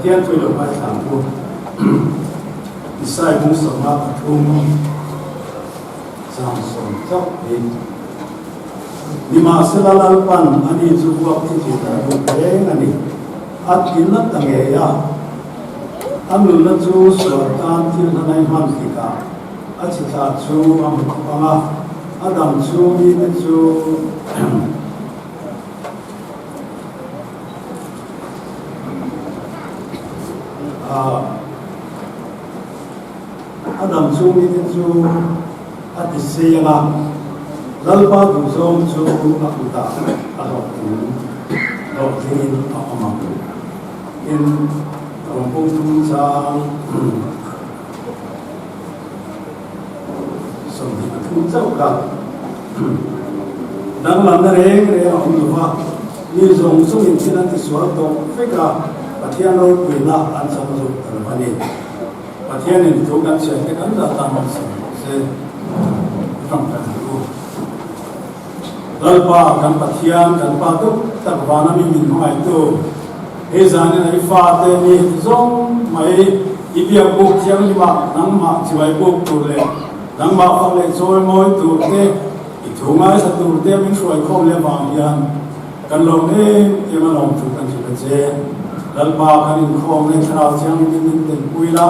Pathian thu lo ngaithla ang u. Isai bung 53 chang sawm chauh hi. Nimahsela Lalpan ani chu vuak thi thin a duh reng a ni. A thin a ta ngei a, a nunna chu sual tan thil hlanai hman tikah a chi thlah chu a hmu khawp ang a, a dam chhung mite chu A dam chhung mite chu a ti sei ang a, Lalpa duhzawng chu a kutah a hlawhtling hlawhtlingin a awm ang. Tin, rawn pawng tum chang 23 chauh kha danglamna reng reng a awm lo va, mi zawng zawngin thil an tisual tawh vek a, Pathian ropuina an chang zawk ta lo a ni. Pathianin thu kan chhiat te kan zah tan an sawi rawh se. I tawngtai ang u. Lalpa kan Pathian kan Pa dup tak vana mi min hmangaihtu, hei zanin a i fate mi heti zawng mai i biak buk thianghlimah nangmah chibai buk tur leh nangmah fak leh chawi mawi tur te, i thu ngaithla tur te min hruai khawm leh vang hian kan lawm em em a lawm thu kan hrilh a che. Lalpa kan inkhawm leh thlarau thianghlimin min telpui la,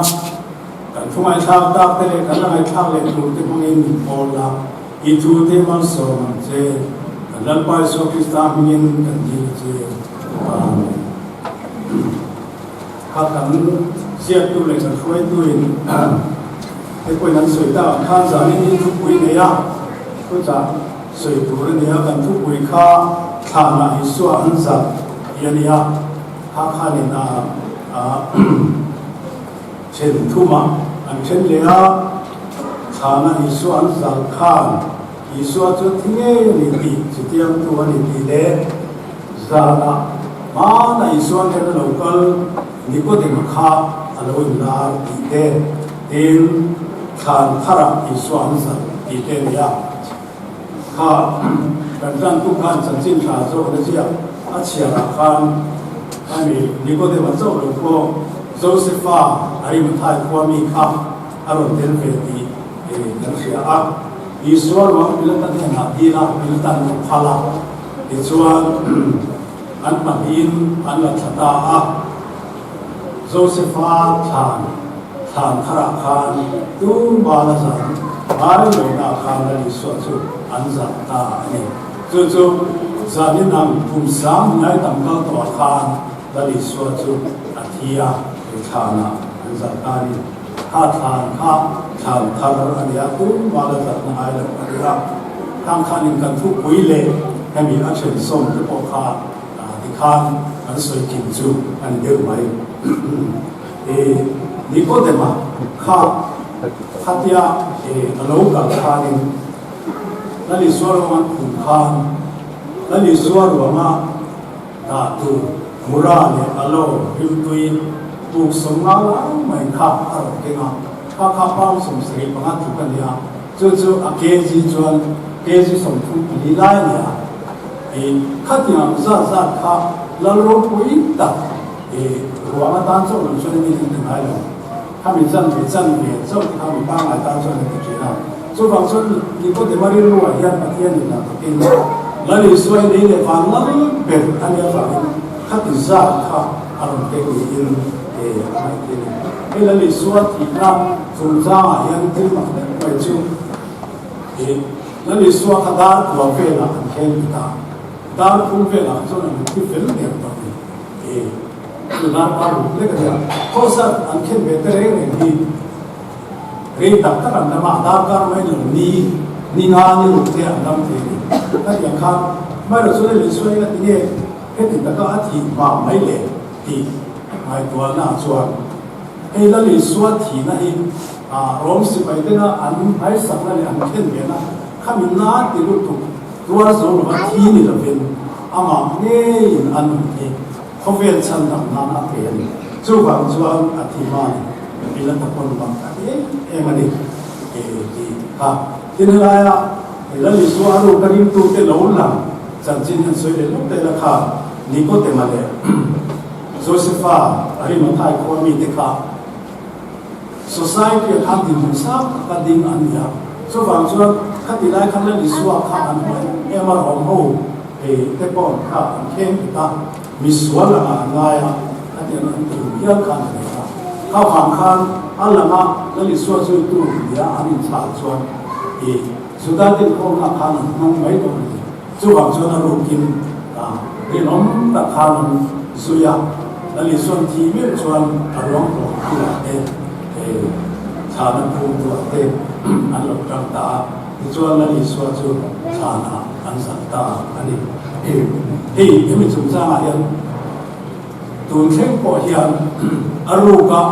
kan thu ngaihthlak tak te leh kan la ngaihthlak leh tur te hmangin min pawl la, i thu te malsawm ang che. Kan Lalpa Isua Krista hmingin kan dil a che. Amen. Kha kan ziaktu leh kan hruaituin hei pawhin an sawi tak ang khan zanin hi thupui nei a, thuchah sawi tur a ni a, kan thupui kha thlanah Isua an zalh tih a ni a, kha khanin a then thumah an then leh a, thlanah Isua an zalh khan Isua chu thi ngei a ni tih chutiangtu a ni tih leh Zanah hmanah Isua nen a lo kal Nikodema kha a lo inlar tih te, tin, thlan tharah Isua an zalh tih te a ni a. Kha kan tantu khan chanchin tha zawhna ziak a chhiarah khan ani Nikodema chauh lo pawh Josefa Arimathai khua mi kha a rawn tel ve tih kan hria a. Isua ruang Pilata hnenah dil a, Pilata'n lo phal a. Tichuan, an pahnihin an la thla ta a. Josefa thlan, thlan tharah khan tumah la zan ngai lohna khan Lal Isua chu an zah ta a ni. Chu chu zanin ang kum sang ngai tam kal tawhah khan Lal Isua chu a thi a, he thlanah an zah ta a ni. Kha thlan kha thlan thar a ni a, tumah la zahna ngai lo a ni a. Khang khanin kan thupui leh hemi a then sawm te pawh kha tikhan kan sawi kim chu a ni deuh mai. E Nikodema kha khatia e a lo kal khanin Lal Isua ruang an phum khan Lal Isua ruanga dah tur mura leh alo rimtui tuk 50 lai mai kha a rawn keng a, kha kha pound 75 tluk a ni a. Chu chu a kg chuan kg 34 lai a ni a, i khatiang zat zat kha lal ropui tak i ruang atan chauh lo chuan mi an ti ngai lo. Khami chanve chanve chauh te kha mi pangngai tan chuan an ti thin a. Chuvang chuan Nikodema rilruah hian Pathian in lah takin Lal Isua hi lei leh van lal ber a nih avangin khati zat kha a rawn pek niin a ngaihtir a ni. Hei Lal Isua thihna Chungchangah hian thil mak deuh mai chu i Lal Isua kha dar kua velah an thleng ti ta. Dar phung velah chuan an thi fel der tawh ni. I chu dar pa ruk lek a nia. Khawsat an khen ve te reng reng hi rei tak tak an dam a, dar kar mai lo ni ni nga ni ruk te an dam thei a ni. Khatiang khan hmaerawh chu Lal Isua eng a ti nge heti taka a thih hma mai le tih ngaihtuahna chuan Hei Lal Isua thihna hi Rom sipai tena an hmaisakna leh an khen vena khami na ti lutuk tuar zo lova thi ni lovin amah ngeiin a nun hi khawvel chhan dam nan a pe a ni. Chuvang chuan a thi hma ni ila ta pawn bang ta em em a ni tih kha. Tin helaia Lal Isua a ruka ringtute lo lang chanchin han sawi leh lawk ta ila kha Nikodema leh. Josefa Arimathai khua mite kha Society ah khan dinhmun sang taka ding an ni a, chuvang chuan khati lai khan Lal Isua kha an hmu em em a, Rom ho te pawh kha an thleng bet a, misual anga an ngai a, khatiang an ti rum hial khan a ni a. Kha vang khan a langa Lal Isua zuitu nia an inchhal chuan i Juda tinkhawmna khan an hmang mai dawn a ni. Chuvang chuan a rukin rinawm tak khan an zui a, Lal Isuan thi meuh chuan a ruang tawh tuah te, chhana phum tuah te an lo tang ta a, tichuan Lal Isua chu chhanah an zalh ta a ni. Hei hemi chungchangah hian tun thleng pawh hian a ruka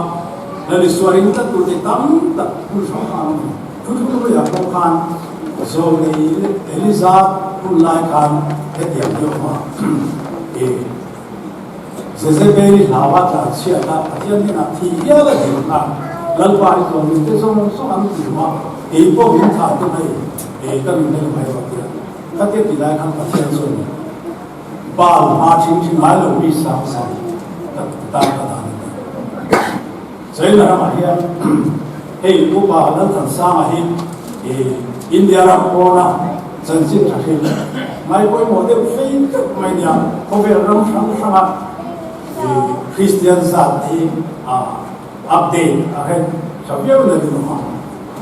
Lal Isua ring tlattute tam tak hun hrang hrang a ni. Thuthlungluiah pawh khan Zawlnei Eliza hun lai khan hetiang hi a awm a, I Jezebeli hlaua tlan chhiat a, Pathian hnenah thi hial a dil kha Lalpa hi zawlnei te zawng zawng an ti awm a, kei pawh min thah tum hei, kei ka nun hei mai rawh tia khatia ti lai khan Pathian chuan Baal hma ṭhingṭhi ngai lo mi sang sang ka tan ka dan a ti. China ramah hian hei Upa Lalthansanga hi India ram pawna chanchin tha hrim ngai pawimawh deuh fei deuh mai nia khawvel ram hrang hranga Kristian zat hi update a rem tha viau na rinawm a.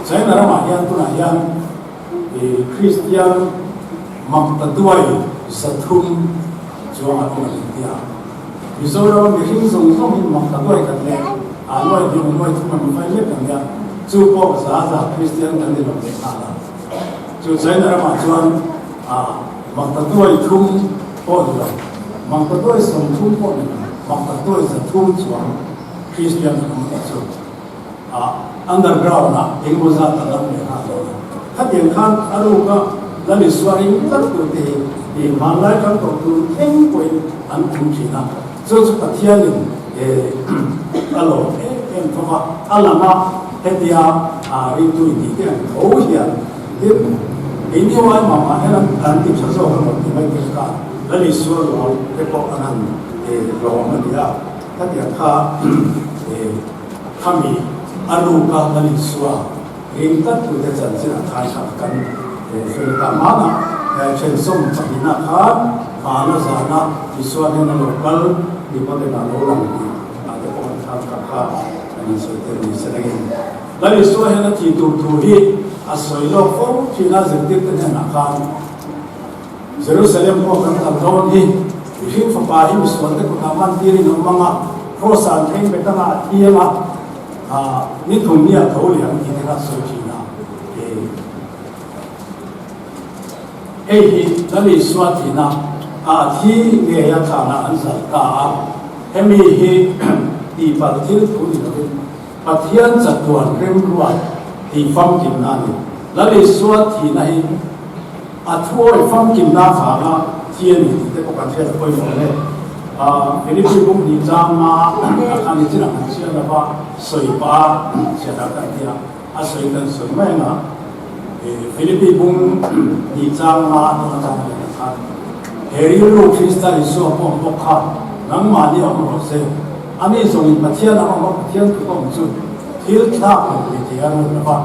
China ramah hian tunah hian Kristian makta duai 300 chuang an awm a ni tia. Mizoram mihring zawng zawng hi mak ta duai khat leh a nuai hnih a nuai thum an vai lek ang nia, chu pawh za za Kristian kan ni lo leh nghal a. Chu China ramah chuan a mak ta duai thum pawh ni lo, mak ta duai 30 pawh ni lo, mak ta duai 300 chuang Kristian an awm tih chu a underground ah engemaw zat an awm leh nghal dawn a. Khatiang khan a ruk a Lal Isua ring tlat tur te hi ih hmanlai kan tawh tur thleng pawhin an awm thin a. Chu chu Pathianin a lawm em em tho va, a lang a hetia ringtu intih te ang tho hian tin keini uai mah mah hian an ti tha zawk a rawn ti mai thei kha Lal Isua ruang te pawh an han lawm a ni a. Khatiang kha khami a ruk a Lal Isua Ring tlat tute chanchin a thai kha kan fel ta hmanah thensawm pahnihna khan hmana zana Isua hnena lo kal Nikodema lo lang tih ah te pawh an thar kha kha kan insawi tel ni se rengin Lal Isua hian a thih tur thu hi a sawi lawk fo thin a zirtirte hnenah khan Jerusalem pawh kan kal dawn hi mihring fapa hi misualte kutah man tirin a awm ang a, Kraws ah an thleng bet anga a thi ang a, ni thum ni a tho leh ang tih te kha a sawi thin a. Hei hi Lal Isua thihna a thi ngei a thlanah an zalh ta a, hemi hi tihpalh thil thu ni lovin Pathian chatuan remruat tih famkimna a ni. Lal Isua thihna hi A thuawi famkimna avanga thi a ni tih te pawh kan hriat a pawimawh hle. Philippi bung hnih changa a khan i chinah kan chhiar lo va, sawi pa chhiat ah kan ti a, a sawi kan sawi mai ang a. Philippi bung hnih changa tuna chang leh ah khan he rilru Krista Isua pawh bawk kha nangmahni a awm rawh se. Ani zawngin Pathian a awm a, Pathian thu ka awm chu thil thlak lo pui thei a ruat lo va,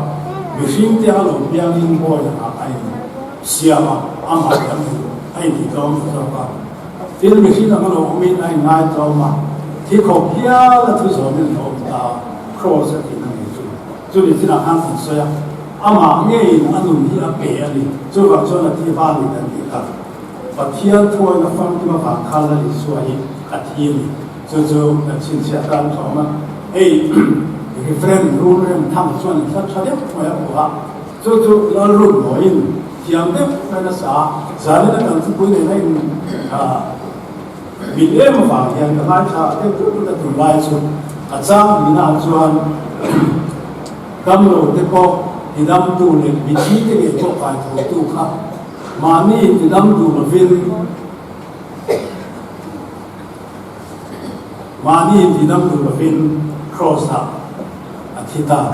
mihring te a lo piangin bawi lakah a in siam a, amah hi a hmu a intihtlawm ta zawk a. Tin, mihring anga lo awmin a inngai tlawm a, thi khawp hial a thu zawmin a lo awm ta a, kraws a tihna ngei chu. Chumi chinah khan kan sawi a, amah ngeiin a nun hi a pe a ni, chuvang chuan a thi va a ni kan tih kha. Pathian thuawina famkim avang khan Lal Isua hi a thi a ni. Chu chu kan chhinchhiah tan thawm a, hei Reverend Rulrem Thang chuan in hlat tha deuh mai a hmu a, chu chu Lalrun mawiin thiam deuh mai nasa a, zanin a kan thupui nena in min em avang hian ka ngaithla deuh deuh deuh a tunlai chu a chang nihna chuan damlo te pawh tidamtu leh mithi te ngei pawh kaithotu kha mahni tidam duh lovin Mahni intihdam duh lovin Kraws ah a thi ta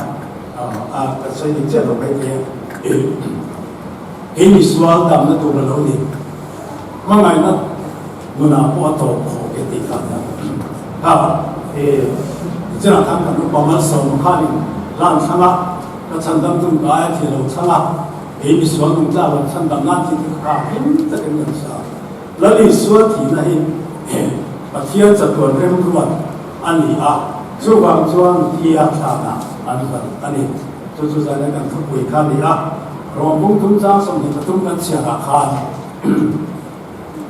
a, ka sawi dik chiah lo mai thei a. Kei misual damna tur a lo ni. Hmangaihna nunah pawh a tawp khawh ke tih kha a nia. Kha e nichinah khan kan upa Malsawma khanin hlan thlang a, ka chhandam tum ka aia thi lo chhang a, kei misual nung tlak lo chhandam nan tih te kha kha hlim takin kan sa. Lal Isua thihna hi Pathian chatuan remruat a ni a, chuvang chuan thia thlanah an zalh a ni. Chu chu zaina kan thupui kha a ni a, Rawngkung tumchang 23 kan chhiarah khan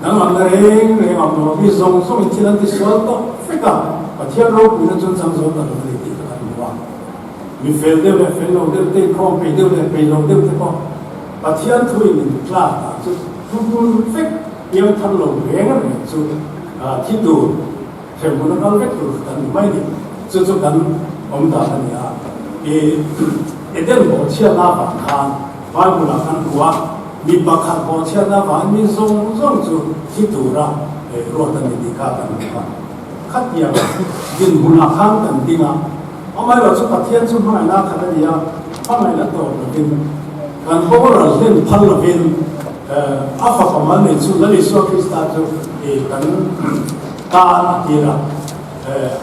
Danglamna reng reng ang lo, mi zawng zawngin thil an ti sual tawh vek a, Pathian ropuina chu an chang zo ta lo a ni tih ka kan hmu a. Mi fel deuh leh fel lo deuh te, inkhawm peih deuh leh peih lo deuh te pawh Pathian thuin min tlak ah chu thu bul vek piang thar lo reng reng chu thi tur, hremhmun a kal vek tur kan ni mai a ni. Chu chu kan awm dan a ni a. I Eden bawhchhiatna vang khan Bible ah kan hmu a, Mi pakhat bawhchhiatna avangin mi zawng zawng chu thi tura ruat a ni tih kha kan hmu a. Khatiang dinhmunah khan kan ding a, amaherawh chu Pathian chu hmangaihna a khat a ni a, hmangaihna tawp lovin, kan boral hlen phal lovin a fapa mal nei chu Lal Isua Krista chu kan tan a tir a,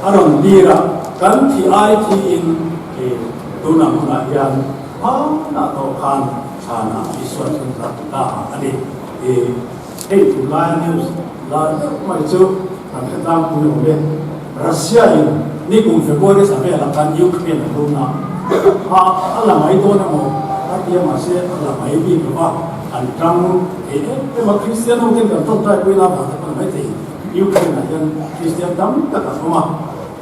a rawn tir a, kan thi ai thiin tunah hmunah hian hmanah tawh khan Thlanah Isua chuan zah ta a ni. I hei tunlaia news lar deuh mai chu kan hre tlangpui awm e. Russia in nikum February thla velah khan Ukraine a run a, a a la mai dawn emaw a tia mahse a la mai bik lo va, an tang thei em em a, Kristian ho ten kan tawngtai puina avang te pawh ni maithei Ukraine ah hian Kristian tam tak an awm a.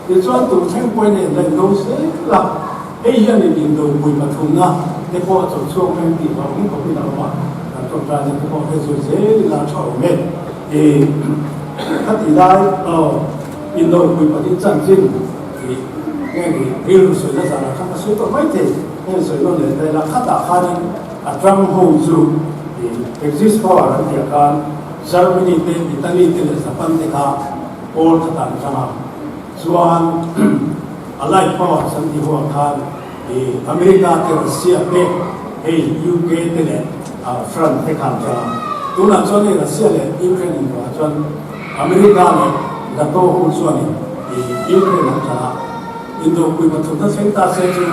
Tichuan tur thleng pawhin a inlaih do zel a, hei hian in indopui pathumna te pawh a chawp chhuak mai tih hlauh awm khawpin a awm a, kan tawngtaina te pawh hei zui zel ila a tha awm e. I khati lai aw indopui pathum chanchin tih nge ni rilru sawina zanah khan ka sawi tawh mai thei, heng sawi nawn leh ta ila khatah khanin a tang ho chu i exist power an tih ah khan Germany te Italy te leh Japan te kha Pawl kha tan tang a, chuan Allied Powers an tih ho ah khan i America te Russia te hei UK te leh France te khan tang a, tunah chuan hei Russia leh Ukraine inruah ah chuan America leh NATO ho chuanin i Ukraine an tang a, indopui pathumna thleng ta se chu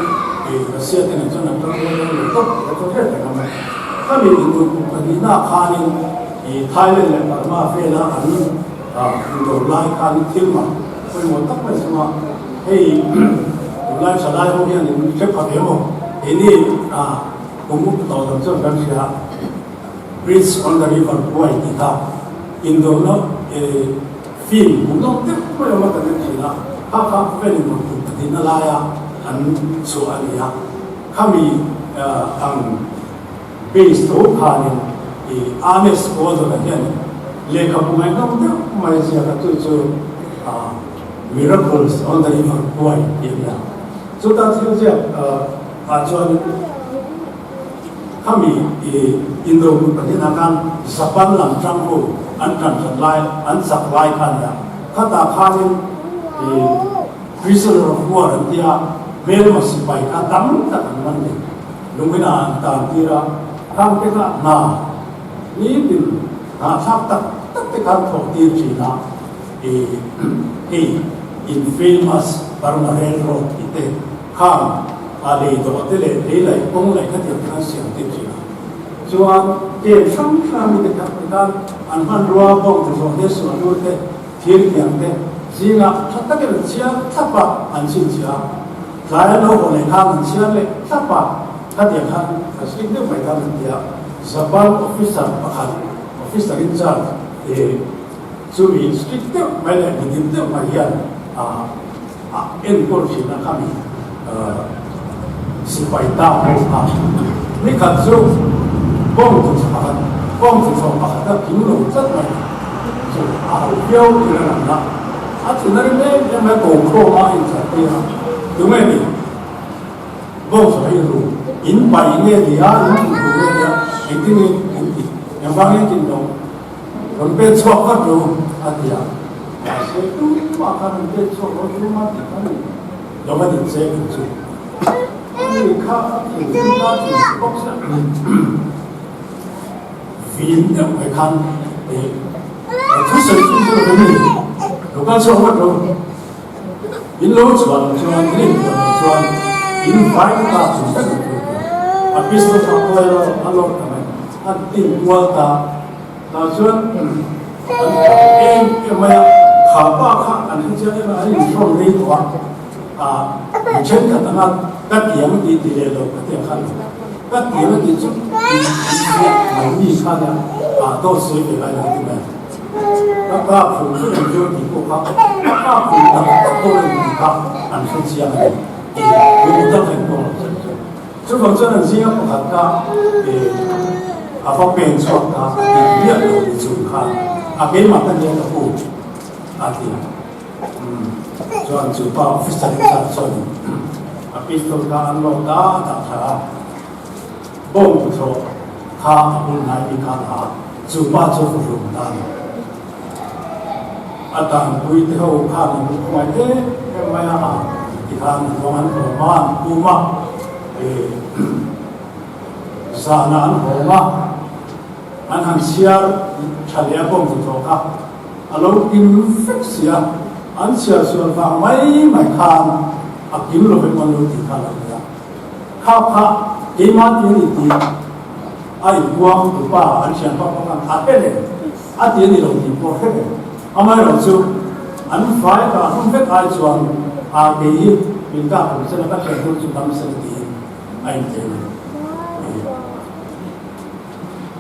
i Russia te nen chuan an tang rual dawn lo tawp tih a chu hriat reng ang a, khami indopui pahnihna ah khanin i Thailand leh Burma vela an Indawr lai khan thil mak pawimawh tak mai chunga hei tunlai tha lai ho hian in hre pha ve maw? Keini kum upa tawh lam chuan kan hria Bridge on the River Kwai tih kha indawrna film hmuhnawm deuh mai awm a kan en thin a, kha kha khawvel indawr kum pahnihna laia an chhuah a ni a, khami ang Base tho khanin i Ernest Walden-a hian lehkhabu ngaihnawm deuh mai ziak a, chu chu Miracles on the River Kwai tih a ni a. Chuta thil ziak ah chuan khami i Indo pahnihna khan Japan lam tang ho an tan that lai, an chak lai kha a ni a. Khatah khanin i Prisoner of War an tia hmelma sipai kha tam tak an man ni. Lungin ah an tan tir a, khang te kha hna nitin hnahthlak tak tak te khan thawh tir thin a, i hei infamous Burma Railroad tih te khang a lei dawh te leh lei laih kawng laih khatiang te khan siam tir thin a. Chuan kem hrang hrang mi te kha ti khan an hmanrua bawng te zawh te suahnu te thir tiang te zingah tha takin an chhiar thlap a, an chhinchhiah a. Tlai an lo haw leh khan an chhiar leh thlap a, khatiang khan a zing deuh mai khan an ti a, Japan officer pakhat, officer in charge, eh chu mi strict deuh mai leh mi dik deuh mai hian ah a enkawl thin a khami sipai ta ho kha. Nikhat chu bawng chu pakhat, bawng chu chhawm pakhat a kim lo tlat mai chu a ho viau tir a lang a. A thin a rim em em mai ko khawm a inchhar tir a, tunge ni? Bawng saw hi ru in pai nge ni a, in tih ru nge ni a, engtin nge in tih, engvang nge tin lo rawn pen chhuak vat ru a ti a, mahse tumah khan rawn pen chhuak lo tumah tih khan lo va dik che ang chu. Ani kha a thin rim ta thin bawk sia. Vin deuh mai khan thusawi chu zir ve ni, lo kal chhuak vat ru. In lo chhuah loh chuan, in inpuan loh chuan in vai ta ta chung vek ang chu a ti a. A pistol kha a kuai lo, a lawr ta mai. A tin kual ta. Tah chuan an tlan em em mai a, kha pa kha an hre chiang em a, an inhrawn rei tawh a, ah mi thenkhat anga ka tiang a ti ti leh lo, ka tiang kha a lo. Ka tiang a tih chu in inziah lo mi kha nia, ah dawt sawi ve lai lo ti mai. Ka kap hlum chu eng chu tih pawh kha ka kap hlum tak tak dawn a ni tih kha an hre chiang a ni tih lung dang eng pawh lo sawi chu. Chuvang chuan an zinga pakhat kha a va pen chhuak ta a tih miah lo ni chung khan a keimah ka nia ka pu a ti a. Chuan chu pa officer in charge chuan a pistol kha an load a a dah thla a. Bawng thlawh kha a bul hnai mi khan a chu pa chu hlum ta a ni. A tanpui te ho khan an khawngaih em em mai a, a tikhan an ruang an hlawm a, an pum a, zanah an hawng a, an han chhiar tha leh a bawng thlawh kha a lo kim vek si a, an chhiar sual vang mai mai khan a kim lo vek an lo tih kha a lo ni a. Kha kha keimah ti a ni tih a inpuang tu pa an thian pa pawh khan a hre reng, a ti a ni lo tih pawh a hre reng. Amaherawh chu an fai kah hlum vek ai chuan a kei hi min kah hlum sela ka thian hlum chu dam sela tiin a intlem a ni.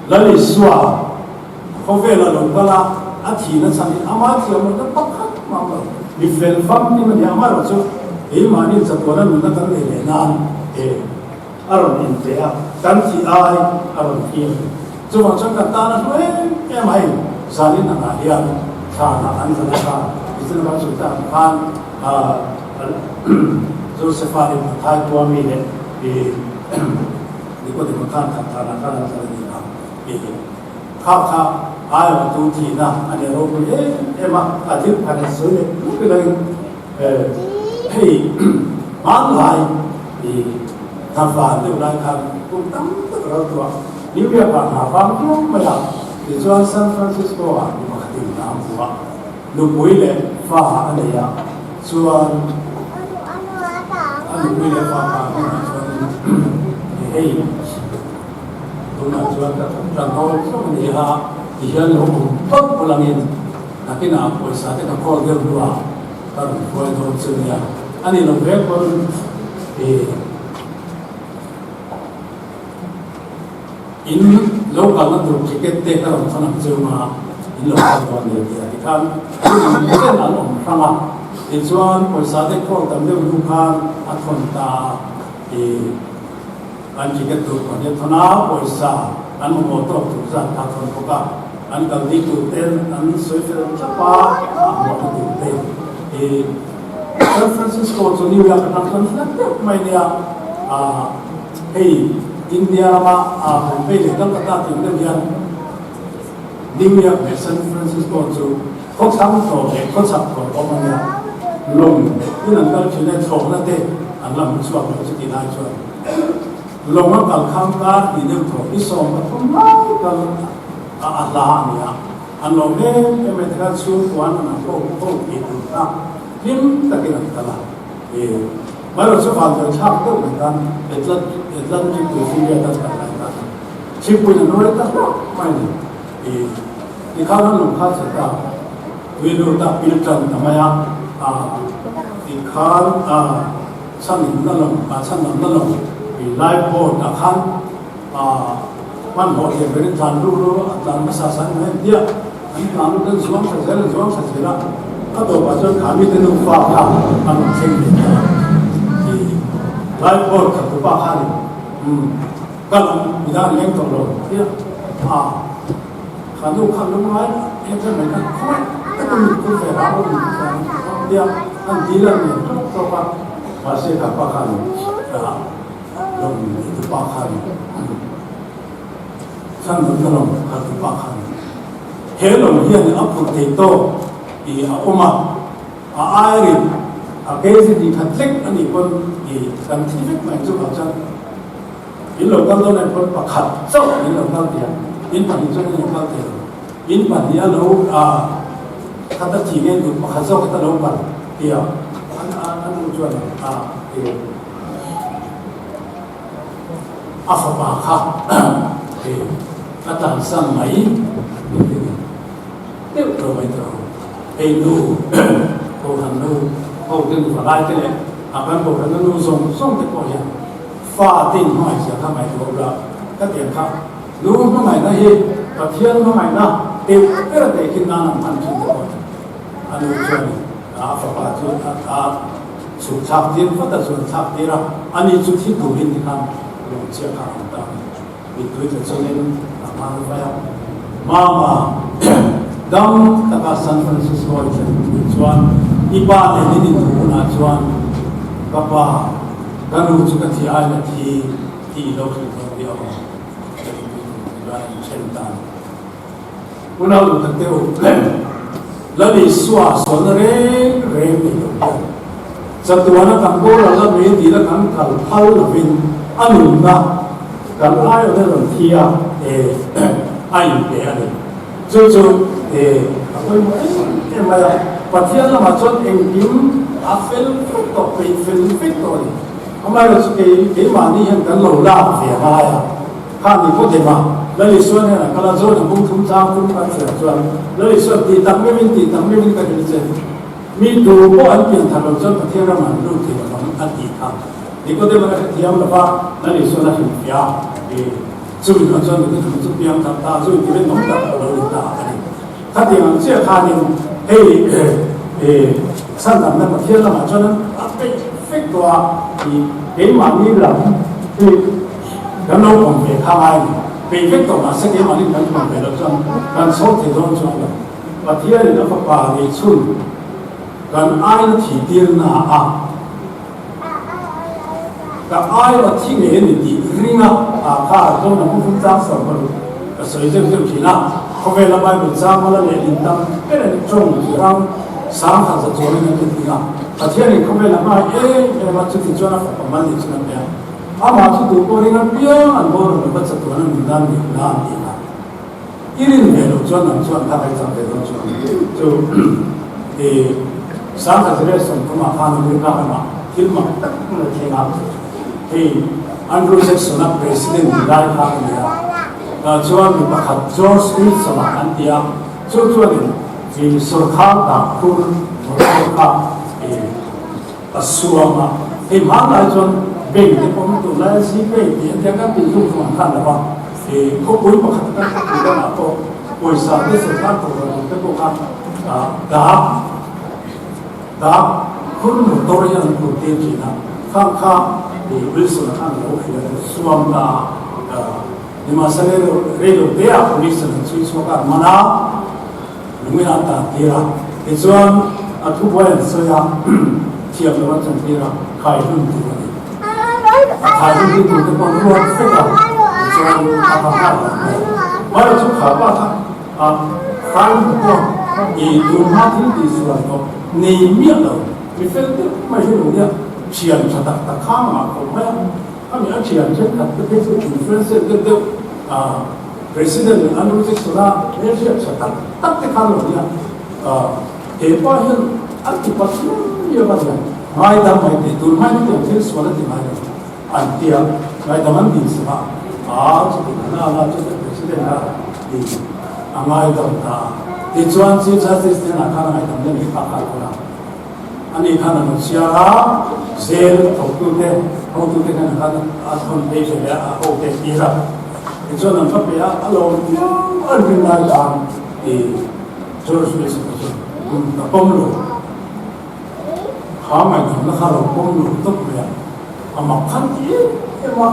Lal Isua khawvela lo kal a, a thihna chhan hi ama thiam lohna pakhat mah lo. Mi fel famkim a ni a, amaherawh chu keimahni chatuana nunna kan neih leh nan he a rawn inpe a, kan thih ai a rawn thi a ni. Chuvang chuan kan tan a hlu em em a, hei zanin angah hian thlanah an zan a kha, tichuan kan sawi tak ang khan Josepha in a thaikua mi leh Nikodemo khan khat thanah khan an kal a ni a, hei hi kha kha aiawhtu thihna a ni ropui em em a, a thil phar in sawi leh lup ila in hei hmanlai i hna van deuh lai khan kum tam tak ral tawh a, New York ah hna vang viau mai a, tichuan San Francisco ah mi pakhat in hna a hmu a, nupui leh fa a nei a, chuan a nupui leh fa kha hnenah chuan hei tunah chuan ka thawk tan dawn zawk a ni a tihian lo awm phawt phawt angin nakinah pawisa te ka call deuh hnuah ka rawn hruai dawn chu nia a ni lo vek pawn ih In lo kalna tur ticket te ka rawn thawn ang cheu nga, in lo kal dawn nia tih a ti khan hun chen an awm hrang a, tichuan pawisa te khawl tam deuh hnu khan a thawn ta a, i an ticket tur pawh hi a thawn a, pawisa an mamawh tawk tur zat kha a thawn bawk a, an kal dih tur ten an sawi fel thlap a, a hmuahna tur te i San Francisco chu New York atang chuan hla deuh mai nia, ah. Hei India rama Bombay leh Calcutta tih deuh hian New York leh San Francisco chu khawthlang tawh leh khawchhak tawh awm a nia. Lawng in an kal thin e, thlawhna te an la hmu chhuak lo chutih lai chuan lawng a kal khang kar tih deuh tawh hi 13 lai kal a a hla a ni a. An lawm em em e tikhan chhungkua an an ho ho tih tur kha hlim takin an kal a. Hmairawh chu van dawi thlak deuh mai khan Atlantic tui Finland an kal lai khan thingpui a nuai ta hlauh mai a ni. Tikhan an lung kha che ta tui lut a pil tan ta mai a, tikhan chhan na lawng chhan lam na lawng life boat ah khan hmanhmawh thiam berin tlan ru ru a tlan hmasa sa ni mai an tia. An tlan lut an zuang tha zel an zuang tha zel a, a tawpah chuan kha mite nufa kha an rawn thleng ve ta a. I life boat khat tupa kha ni umm kal ang midang an leng tawh lo tia a kha nu kha lungngai em em mai khan khawngaih takin min phur ve rang lo min phur ve tia an dil an ngen tawk tawk a, mahse kha pa khan lawng tupa khan Thlan nunna lawng kha tu pa khan he lawng hian a phurh thei tawk tih a awm a, a airin a kg tih khat hlek a nih pawn ih kan thi vek mai chuvang chuan in lo kal dawn anih pawn pakhat chauh in lo kal thei a, in pahnih chuan in lo kal thei lo, in pahnih a lo ah khat a thi ngei tur pakhat zawk khat a lo kal tih a an. chuan a e a fapa kha e a tlansan mai min ti ni deuh lo mai tawh ang. Hei nu Kohhran nu ho te nu valai te leh a kan Kohhran na nu zawng zawng te pawh hian fa te in hmangaih zia kha ngaihtuah ula ka tiang kha nu hmangaihna hi Pathian hmangaihna deuh ber a tehkhin nan an hman thin te pawh hi a nu chuan a fapa chu a chhuk thlak tir vat a chuan thlak tir a ani chu thi turin tikhan lawngchhia kha a awm ta a ni. Mittui tla chungin a hman vai a. Mama, dam taka San Francisco i thlen ni chuan i pa nen in inthu hunah chuan ka pa, ka nu chu ka thi ain a thi tih i lo hrilh dawn nia aw, ka ti tui tur ti lai an then ta a ni. Unau duh tak deuh, Lal Isua sualna reng reng nei lo hian chatuana kan boral a mei dila kan kal phal lovin a nunna kan aiawna rawn thi a e a inpe a ni. Chu chu e a pawimawh em em mai a, Pathian lamah chuan engkim a fel vek tawh, peih fel vek tawh a ni. Amaherawhchu kei keimahni hian kan lo lak ve a ngai a. Kha ni pawh dema Lal Isua hnenah kal a, John-a bung thum chang tum kan chhiar chuan Lal Isua tih tak meuhin tih tak meuhin ka hrilh che, mi tu pawh an pian thar lo chuan Pathian ramah an lut thei lo vang a tih kha. Nikodem-a a hrethiam lo va, Lal Isua'n a hrilhfiah a, chumi hnuah chuan Nikodem-a chu piang thar ta, chu inti rinawm tak a lo ni ta a ni. Khatiang ang chiah khanin hei chhandamna Pathian lamah chuan a peih fek tawh a, keimahni lam hi Kan lo awm ve kha ngai ni. Peih vek tawh mahse keimahni kan awm ve loh chuan kan chho thei dawn chuang lo. Pathianin a fapa nei chhun kan aina thi tirna a ka aina thi ngei a ni tih ringa a kha zawn a hmuhfum chang sawm ka duh. Ka sawi zeuh zeuh thin a, khawvela Bible chang mala leh in tam ber a ni tawng chi hrang sangkhat za chuangin an ti thin a. Pathianin khawvela hmai em em a chuti chuan a fapa mal nei chhun a pe a. Amah chu duh pawh ring apiang an boral lova chatuan a nun dan nih na an ti a. I rin ve loh chuan nang chuan kha kai chak ve dawn chuan chu i Sangkhat 130 ah khan America ramah thil mak tak mai a thleng a. Hei Andrew Jackson a president ni lai kha a ni a. Tah chuan mi pakhat George Wilson a an ti a, chu chuanin i sawrkhar dah phur motor kha i A suam a, hei hmanlai chuan bank te pawh hi tunlai a Gpay tih an tia kan tih zung zung an khan lo va, ih khawpui pakhat kan khawpui lamah pawh pawisa te sawrkar thawk tur te pawh kha dak dak khur motor hi an tur tir thin a, khang kha ih Wilson-a khan a lo hria chu suam ta a, nimahsela reilo te ah police an chhui chhuak a, an man a. Lungin an tan tir a, tichuan a thubuai an sawi a, thiam lo an chan tir a, khai hlun tur a ni. A khai hlun hi tur te pawh an ruat vek a, tichuan a va nghal lo mai a. Mahse chu kha pa kha a khai hlun pawh i tun hma thil tih sual tawh nei miah lo, mi fel deuh mai hi lo nia, thian tha tak tak kha ngah khawp mai a, khami a thian thenkhat te phei chu influencer deuh deuh a, President Andrew Jackson-a hmelhriat tha tak tak te khan lo nia, he pa hian an ti pathian viau a nia, ngaidam mai teh tun hmain hetiang thil sual a ti ngai lo an ti a, ngaidam an dil sak a, aa chuti na na na chuti President a ti a ngaidam ta a, tichuan Chief Justice hnenah khan a ngaidam na lehkha kha a khawn a. Ani khan a lo chhiar a, zel thawktute, hotute khan khan a thawn phei ve leh a, a ho te tir a. Tichuan an va pe a, a lo viau an rin lai khan i George Wilson te chuan kum ka pawm lo, kha ngaihdamna kha lo pawm lo tawp mai a, a mak khan ti em em a,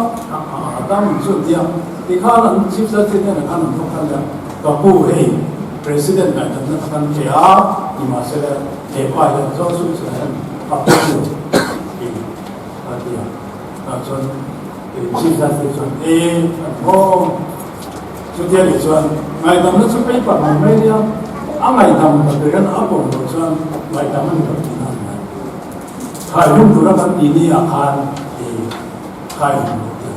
a dam chuan tia tikhan an Chief Justice hnenah khan an thawk khan leh a, ka pu hei President ngaihdamna kha kan pe a, nimahsela He pa hian John Switzer hian a pawm lo tih a ti a, tah chuan Chief Justice chuan e an pawm. Chutia nih chuan ngaihdamna chu paper mai mai nia, a ngaihdam ta ber hian a pawm loh chuan ngaihdam a ni lo tihna a ni mai. Khai hlum tura kan tih ni ah khan i khai hlum lo tih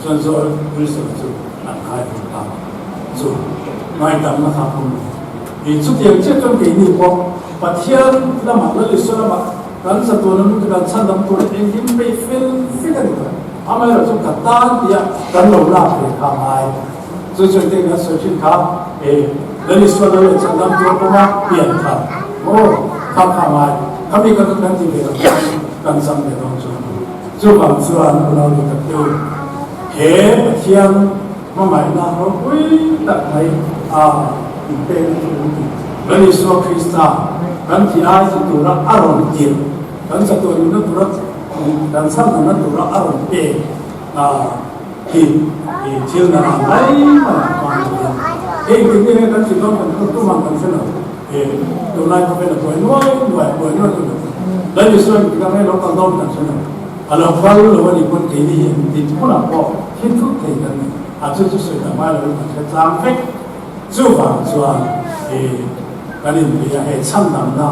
chuan John Wilson chu an khai hlum ta chu ngaihdamna kha a pawm lo. Chutiang chiah chuan keini pawh Pathian lamah Lal Isua lamah. Kan chatuan a nung te kan chhandam tur in engkim peih fel vek a ni tawh. Amaherawhchu ka tan tia kan lo lak ve kha a ngai. Chu chu engtin kan sawi thin kha e Lal Isua lo leh chhandam tur pawha pian kha maw kha kha a ngai. Khami kha kan ti ve lo chuan kan chang ve dawn chu. Chuvang chuan unau duh tak te u, he Pathian hmangaihna ropui tak mai a inpekna chu an ti. Lal Isua Krista kan thi ai chi tura a rawn tirh, kan chatuah nunna tura kan chhandamna tura a rawn pek hi thil na rang mai mai a hmang turin hei engtin nge kan ti dawn kan hre tum ang kan hre lo. Tunlai khawvel a buai nuai nuai, a buai nuai nuai. Lal Isua engtik ang nge lo kal dawn kan hre lo. A lo kal lo a nih pawn keini hi engtik hmunah pawh thi thut thei kan ni. A chu chu sawi tak ngai loin kan hre tlang vek. Chuvang chuan kan inbei a, hei chhandamna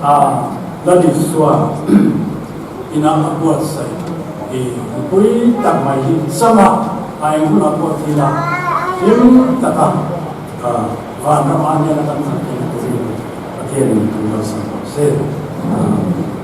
a Lal Isua ina a buatsaih mipui tak mai hi changa a eng hunah pawh thil a hlim taka Vanram ah hian a kan khat theihna turin Pathianin kan kalsan rawh se. Amen.